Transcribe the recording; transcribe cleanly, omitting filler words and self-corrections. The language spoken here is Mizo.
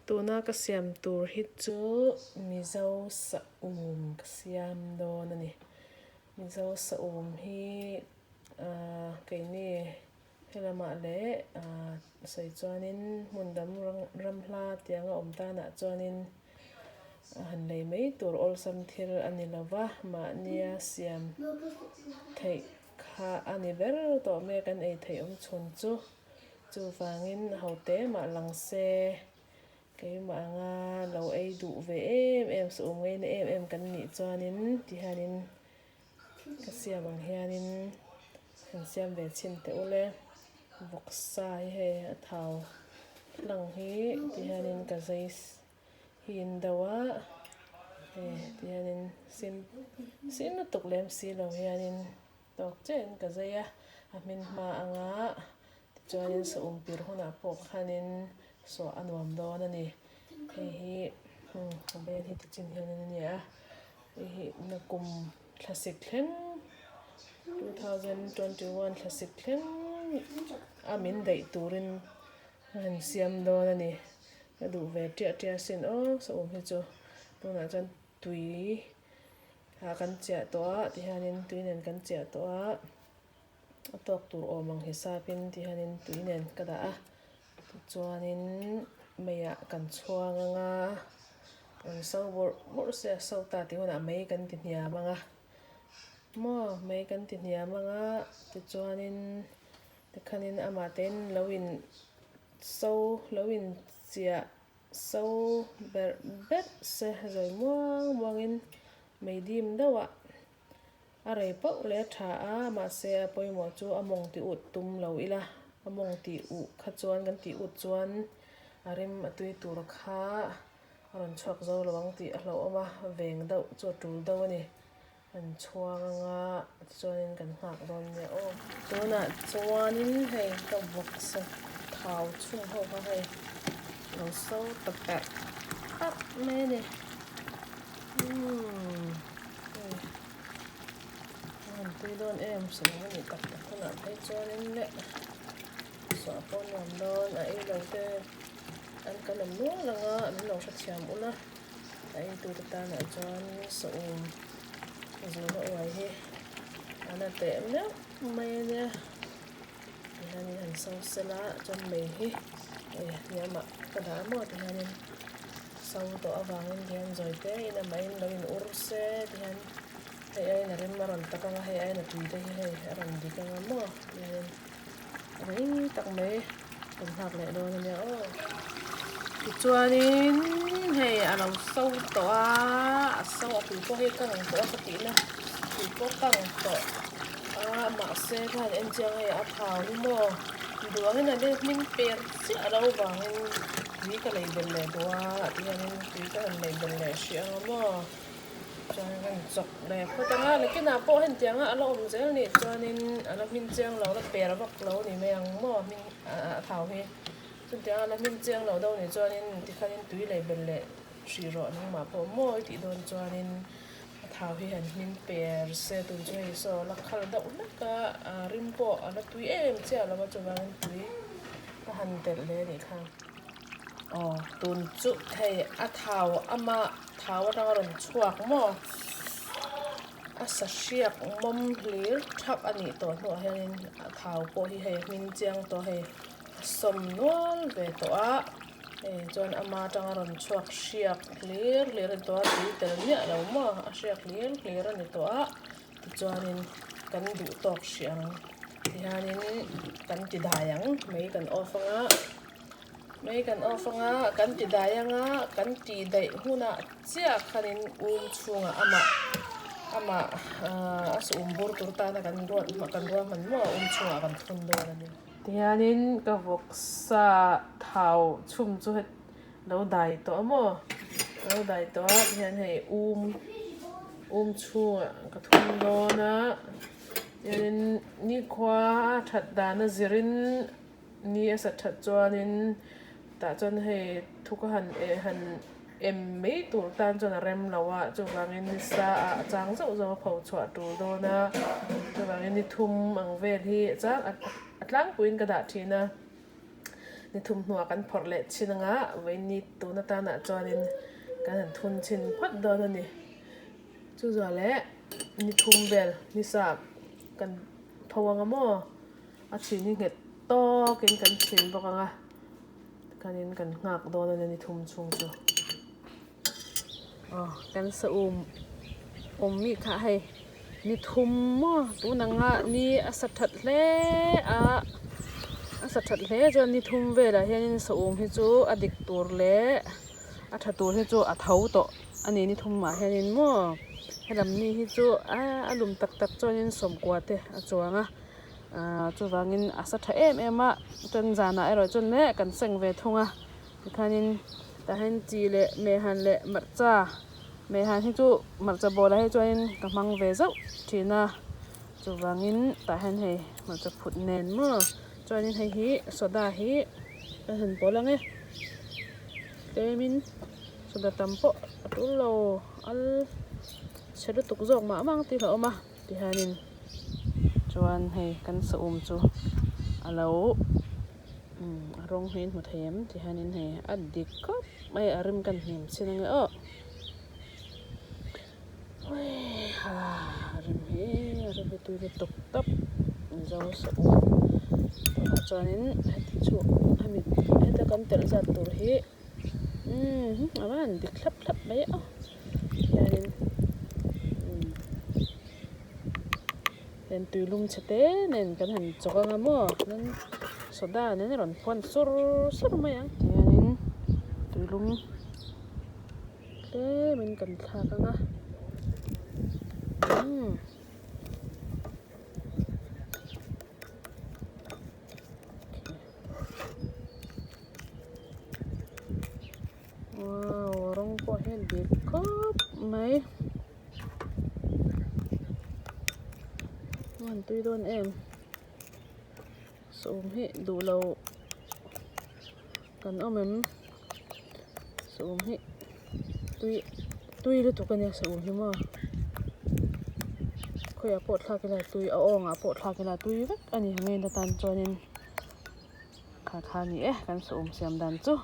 Tuna ka siam tur hi chu Mizo saum ka siam dawn a ni. Mizo saum hi ahh keini helamah leh ahh sawi chuanin hmun dang ram hla tianga awm tanah chuanin a han lei mai tur awlsam thil a ni lo va, mahnia siam theih kha a ni ber tawh mai a kan ei theih awm chhun chu. Chuvangin hote mah lang se, keimah anga lo ei duh ve em em saum ngaina em em kan nih chuanin ti hianin ka siam ang hianin han siam ve chhin teh u le. Vawksa hi hei a thau hlang hi ti hianin ka zai hi in deuh a, hei ti hianin sin sin lutuk lem si lo hianin. Tawk chiahin ka zai a, a hmin hma anga tichuanin saum pir hunah pawh khanin suah a nuam dawn a ni. Hei hi a bel hi tichin hianin a ni a, hei hi nakum thlasik thleng 2021 thlasik thleng a min daih turin a han siam dawn a ni. Ka duh ve ṭiah ṭiah asin aw saum hi chu tunah chuan tui. Ah kan chiah tawh a tihianin tui nen kan chiah tawh a a tawk tur awm ang hisapin tihianin tui nen ka dah a tichuanin meiah kan chhuang ang a an so bawrh bawrh se a so ta tih hunah mei kan ti hniam ang a maw mei kan ti hniam ang a tichuanin tikhanin amah tein lo in so lo in chiah. So berh berh se zawi muang muangin mei dim deuhah a rei pauh leh a tha a, mahse a pawimawh chu a mawng tih ut tum lo ila, a mawng tih uh kha chuan kan tih ut chuan a rim a tui tur kha a rawn chhuak zo lo ang tih a hlauhawm a, veng deuh chu a tul deuh a ni. Kan chhuang anga tichuanin kan nghak dawn nia aw. Tunah chuanin hei ka vawksa thau chhung ho kha hei lo so ta perh parh mai a ni. Umm hei a han tui dawn em sawm a nih tak tak hunah phei chuanin le suah pawh nuam dawn a ei lo te an kan awm nual anga min lo hrethiam ula. A eitute tanah chuan saum zuna uai hi a na teh meuh mai a nia. Tihianin han so sela chuan mei hi hei hniamah ka dah maw tihianin so tawh avangin tihian zawi te in amahin lo in ur se tihian hei aiin a rim a rawn tak anga hei aiin a tui te hi hei a rawn dik anga maw tihianin. Rei tak mai kan nghak leh dawn a nia aw. Tichuanin hei a lo so tawh a, a so a tui pawh hi a kang tawh a ka tihna tui pawh kang tawh a mahse khan en chiang hei a thau hi maw duangin a leh hming per chiah lo vangin tui ka lei belh leh duh a tihianin tui ka han lei belh leh hrih ang a maw. Chuan kan chawk leh phawt ang a, nakinah pawh hetianga a la awm zel nih chuanin a la hmin chiang lo la per vak lo ni mai ang maw hming a thau hi. Chutianga a la hmin chiang lo deuh nih chuanin tikhanin tui leh belh leh hrih rawh nangmah pawh maw i tih dawn chuanin a thau hi han hmin per se tun chu hei saw a la khal deuh hlek a, a rim pawh a la tui em chiah lo a chuvangin tui a han telh leh a nih kha. Aw tun chu hei a thau ama thau atanga rawn chhuak maw a sa hriak mawm hlir thak a nih tawh hnuah hianin a thau pawh hi hei a hming chiang tawh hei a sawm nual ve tawh a hei chuan ama atanga rawn chhuak hriak hlir hlir a ni tawh a tui tel miah lo maw a hriak hlir hlir a ni tawh a tichuanin kan duh tawk hrih ang tihianin kan ti dai ang mei kan off anga. Mei kan off anga kan ti dai anga kan tih daih hunah chiah khanin um chhungah amah amah ahh a saum bur tur tana kan ruat kan ruahman maw um chhungah kan thun dawn a ni. Tihianin ka vawksa thau chhum chu het lo dai tawh a maw lo dai tawh a tihian hei um um chhungah ka thun dawn a tihianin nikhua that dana zirin. Ni a sat that chuanin tah chuan hei thu ka han eh han em mai tur tan chuan a rem lo a chuvangin ni sa ah a chang zauh zauh a pho chhuah tul dawn a chuvangin ni thum ang vel hi a chang a tlangpuiin ka dah thin a. Ni thum hnuah kan phawrh leh chin anga vawiin tun atanah chuanin kan han thun chhin phawt dawn a ni. Chu zuah leh ni thum vel ni sa kan tho anga maw a chhin hi nghet tawkin kan chhin bawk anga tikhanin kan nghak dawn a ni ni thum chhung chu. Aw kan sa um awm mi kha hei ni thum maw tun anga ni a sa that hle a a sa that hle chuan ni thum velah hianin sa um hi chu a dik tur leh a tha tur hi chu a tho tawh a ni ni thum ah hianin maw helam ni hi chu a lum tak tak chuanin sawmkua te a chuang a ah chuvangin a sa tha em em a chuan zanah erawh chuan leh kan seng ve thung a. Tikhanin tah hian chi leh mehhan leh hmarcha mehhan hi chu hmarcha bawlah hi chuanin ka hmang ve zauh thin a chuvangin tah hian hei hmarcha phut nen maw chuanin hei hi soda hi ka han pawl ang e tlemin soda tam pawh a tul lo al chhe lutuk zawk mah mah ang tih hlauhawm a tihianin chuan hei kan saum chu a lo. Umm a rawng hi in hmu thei em ti hianin hei a dik khawp mai a rim kan hnim chin ange aw ha a rim hi a rim hi tui lutuk tawp mizo sa um tunah chuanin heti chu hemi heta kan telh zat tur hi umm a van dik thlap thlap mai a hianin umm. Heng tuilum chhe te nen kan han chawk anga maw chuan soda nen a rawn phuan sur sur mai ang tihianin tuilum tlemin kan thlak anga umm. Wow rawng pawh hi a dik khawp mai. An tui dawn em sawm hi duh lo kan awm em sawm hi tui tui lutuk a nia sawm hi maw khawiah pawh thlak ila tui a awngah pawh thlak ila tui vek a ni ang en atan chuanin kha kha a ni e kan sawm siam dan chu.